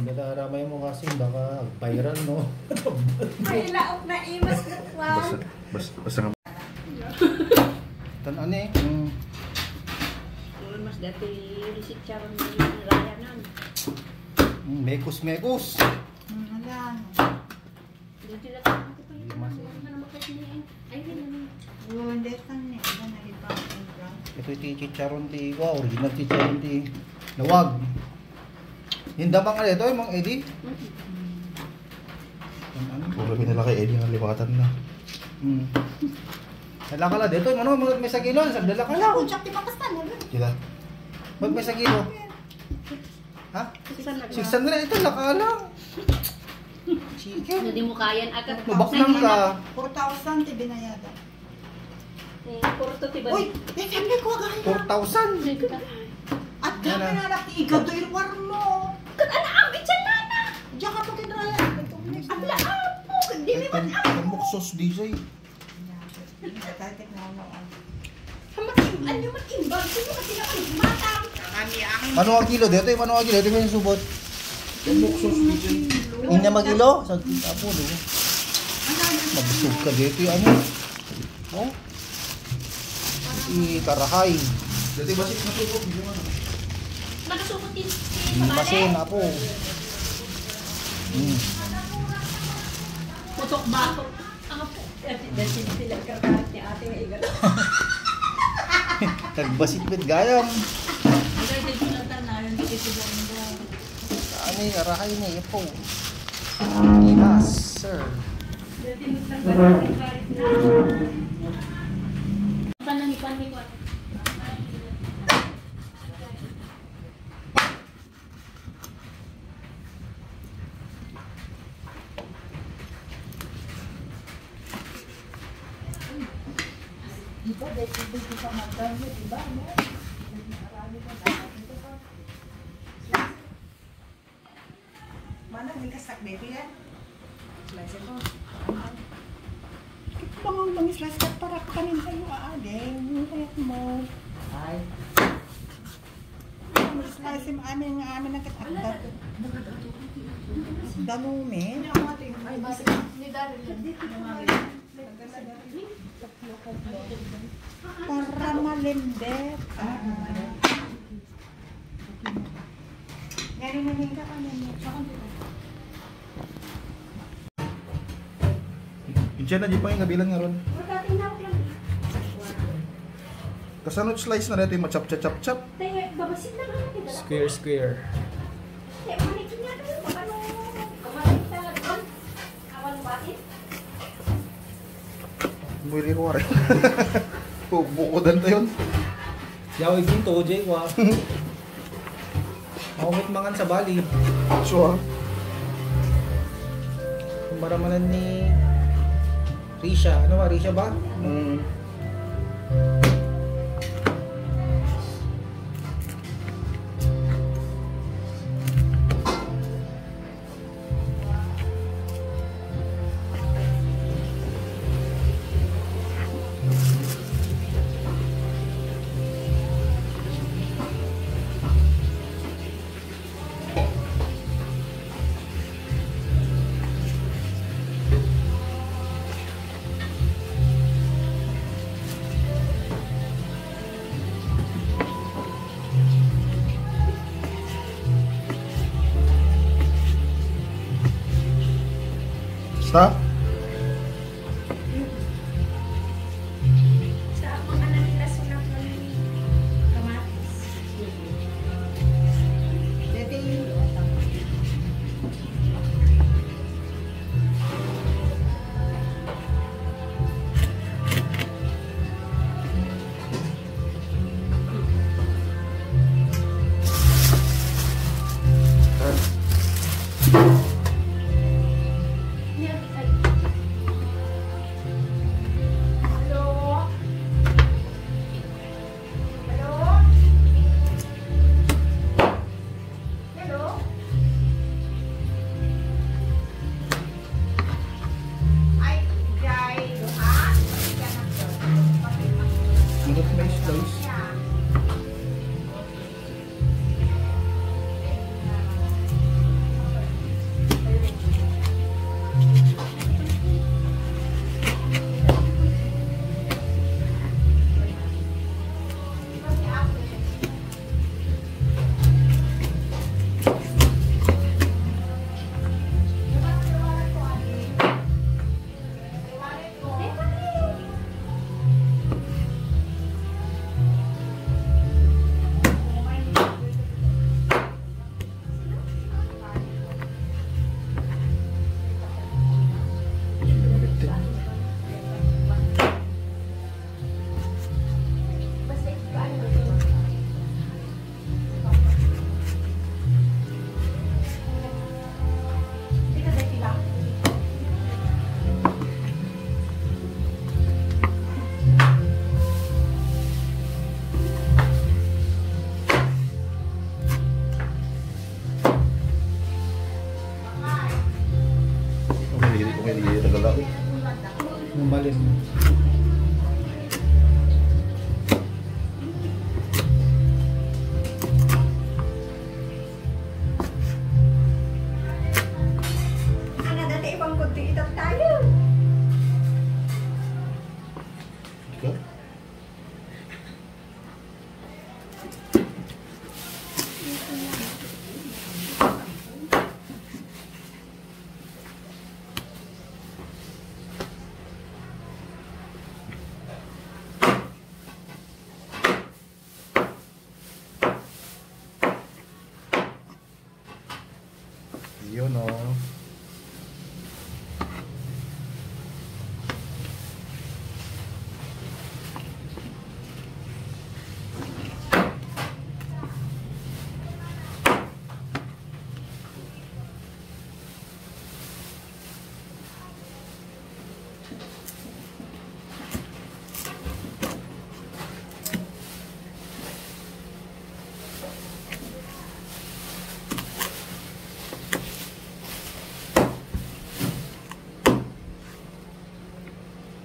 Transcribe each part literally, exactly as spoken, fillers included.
Nagaramay mo kasi baka viral, no? Ay, laok na imas na kwan. Basta, basta, basta nga. Tan-, ano eh? Mm. Mas dati, si Charon na yung raya nun. Mm, mekos, mekos. Mm, ala. Dati lang ako pa yung ano, ano, bakit ni, ay, yun, ano. Oh, hindi, tan-, ni, ano, nalipat, nalipat. Ito iti chicharon ti, wow, original chicharon ti lawag. Yung damang ano ito, yung mga Eddie? Mm. Ano? Puro pinala kay Eddie ang lipatan na. Hmm. Dala ka la dito, mano, mga may sagilo, sa dala ka la. Ako, Jack, di ba, basta na, no? Sila. Ba't may sagilo? Ha? Six hundred. Six hundred, ito, laka lang. Chicken. Hindi mo kaya, agad. Mabaknang ka. Four thousand, ti binayada. Eh, puro to ti balik. Uy, may family ko, agay. Four thousand. At Yan na. Kaya na ti igadoy war mo. Kat ana am, ityan nana. Diyan ka pa kinraya. Abla, apo, di mi man am. Tambok sauce, D J. Hamat im-, ano man imbag, sino ka sila kang matang? Mano a kilo, dito yung mano a kilo, dito yung subot. Tambok sauce, D J. Inya magilo, sa apo, no? Mabusog ka dito yung ano. Oh? Ikarahay. Dati ba si nasubo? Nakasubo din. Masin, apo. Hmm. Putok batok. Ang apo. Dati, dati sila karkarat ni ate nga igalo. Nagbasit met gayam. Agay, dito na tanan, dito sa Bondo. Ani, arahay ni ipo. Yes, sir. Di ba, dahil hindi ko sa magdami, di ba, no? Marami ka na, dito pa. Mana, may kastak, baby, eh. Slice ko. Ito bang ang mga slice ka para kanin kayo, aading? Yung kaya mo. Ay. Ang slice mo, amin nga, amin ang katakda. Danumi. Ay, basta. Para malembet. Ah. Yan ang nangin ka pa niya. Insya na di pa yung kabilan nga ron. Kasano slice na dito yung machap-chap-chap-chap? Square, square. Buhay ko rin. Bukodan tayo. Yaw, ibon to, Jay, wa. Maumit mangan sa bali. Sure. Kumbara manan ni Risha. Ano ba? Risha ba? Mm. Stop. Sa akong anak nila, sunak ng kamatis. Dati yung Malin. Ang dati ibang kunti itat tayo. Ikaw? Yun, oh.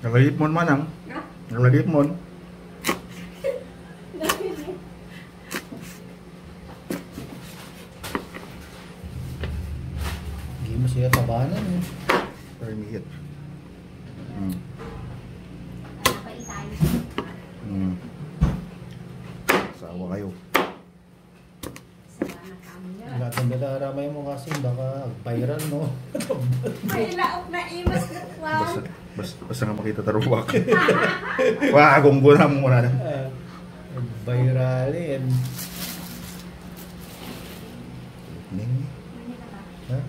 Nalagip mo, manang. Ha? Nalagip mo. Di mo siya tabanan eh. Permit. Hmm. Hmm. Sawa kayo. Lahat ng dadaramay mo kasi baka viral, no? Ay, laok na imas na kwan. Basta, basta, basta nga makita taruwak. Wah, gunggunan mo muna na. Ah, viral yan. Ning. Ha?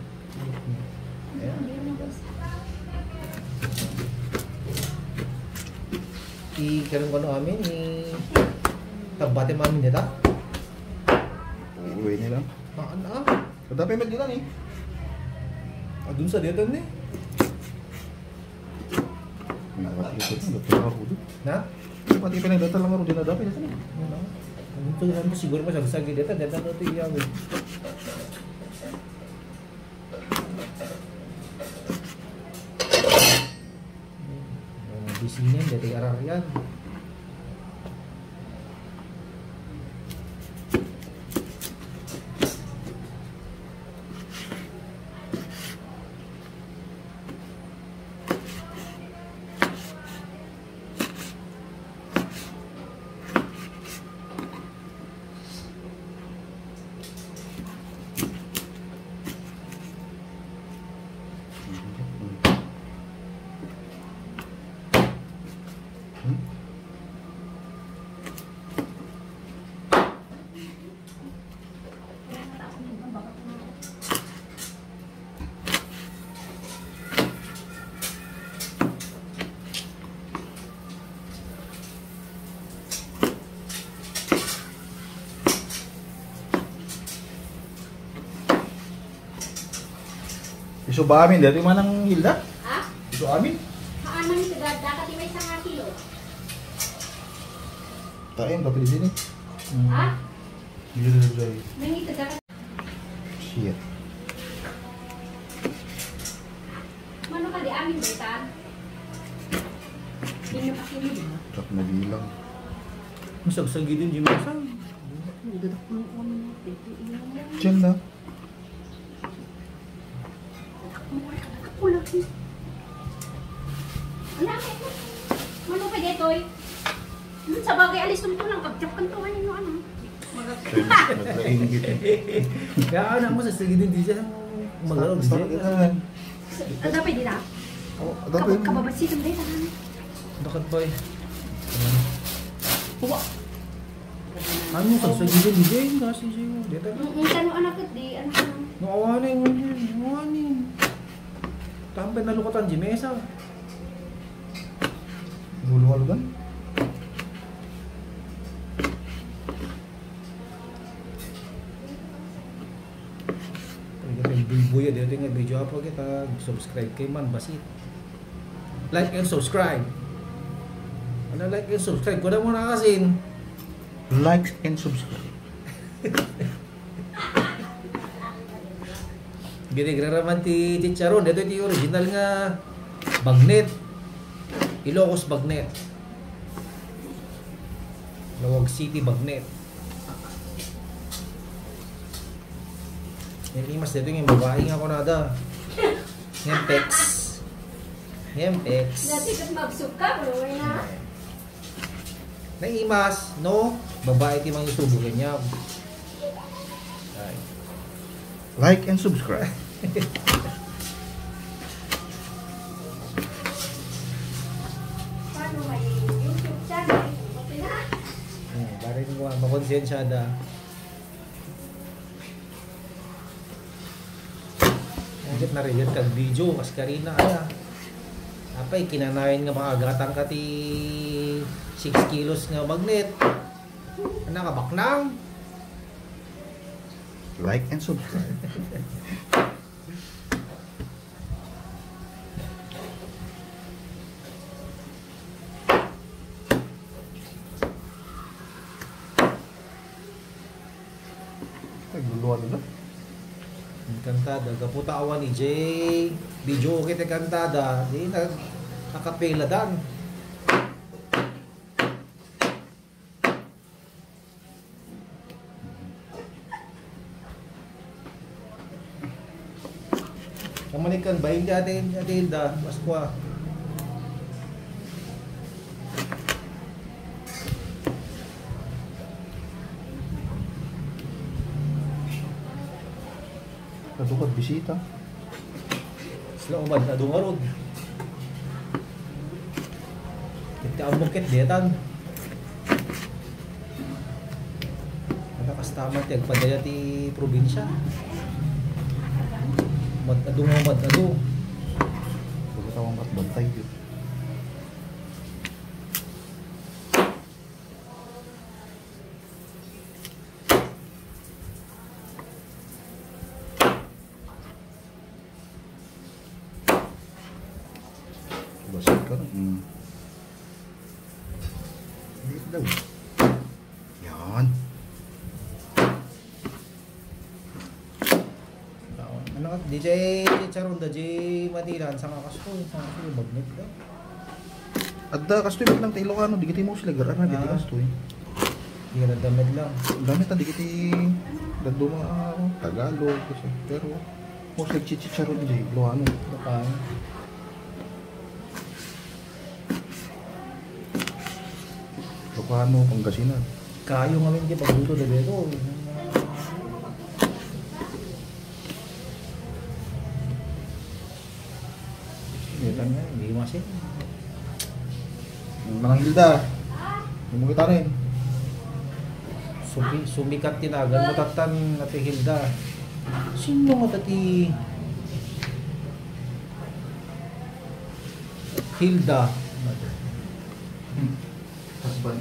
Ayan. I, kanang kano amin, i, tagbati mo amin dita? Uwi nila. Ah, ano, ah? Kadapay magdilan eh. Ah, dun sa dito ni? Nakakita ko, dito ako dun. Na? Pati pinagdata lang ako, dinadapay dito ni. Ano? Ano to, ano, siguro masagsagi dito, dito na ito iya, eh. Ang bisinin, dati ararian. Isu ba amin dati manang Hilda? Ha? Isu amin? Haan man ito, dada, kati may sanga kilo. Taem, kapili din eh. Hmm. Ha? Dito sa Joy. Nangitag ka. Shit. Mano ka di amin, Betan? Hindi na kasi nila. Chak na bilang. Masagsagi din, Jimmy, saan? Ang gadak mo yung ano, Betan. Diyan na. Ano, ano, ano pa detoy? Hmm, sa bagay, alis mo lang, kabjak kan to, ano, ano. Naglainggit eh. Kaya ano mo, sa sige din, di siya, magalaw, di siya. Ang dapat di na? Oh, ang dapat Kab-, yun. Kababasitan ba yun? Dakat pa eh. Uwa! Ano, sa sige din, di siya, kasi siya, di tayo. Mm, mm, kano anak ko, di, ano, ano. No, awanin, awanin, awanin. Tampay na lukatan, di mesa. Buluwalugan. Ay, gatay buybuy, di gatay nga video apo kita, subscribe kay man, basit. Like and subscribe. Ano, like and subscribe? Kuda mo na kasin. Like and subscribe. Ginigraraman ti chicharon. Dito ti original nga bagnet. Ilocos Bagnet. Laoag City Bagnet. Yung imas dito yung babae nga kunada. Yung pex. Yung pex. Dati kat mabsog ka, pero wala na. Naimas, no? Babae ti mangisubo kaniak. Ay. Like and subscribe. Paano may YouTube channel? Okay na. Hmm, pare ko, makonsensyada. Ang ket nariyat kag video, kas karina, ay, ah. Apay, kinanayon nga maagatang ka ti six kilos nga magnet. Anak, kabaknang. Like and subscribe. Nagluluan na. Ang kantada, gapu ta awan ni Jay. Video okay ti kantada. Di na, nakapela dan. Kamanikan ba, hindi, Ate, Ate Hilda, Pascua. Kadukad bisita. Sila uman, adu ngarud. Iti ammok ket dietan. Ano, kasta man ti agpadaya ti probinsya. Mad-adu nga mad-adu. Pagkatawang at bantay yun. Basag ka na. Mm. Hindi daw. Yan. Ano ka, D J Charon, D J Matilan, saan ka kasto? Saan ka kasto? Bagnet daw. Adda kastoy met lang ti Ilocano, dagiti Muslim, gara na dagiti Ah. kastoy. Di ka nagdamit lang. Dagiti, dadduma, ah, Tagalog, kasi, pero mostly chichicharon di Ilocano. Ilocano. Ilocano, Pangasinan. Kayo nga min di pagluto de beto. Kita nga, hindi masin. Manang Hilda. Hindi mo kita rin. Sumi-, sumikat tinagan mo tatan, Ate Hilda. Sino nga tati Hilda? Husband.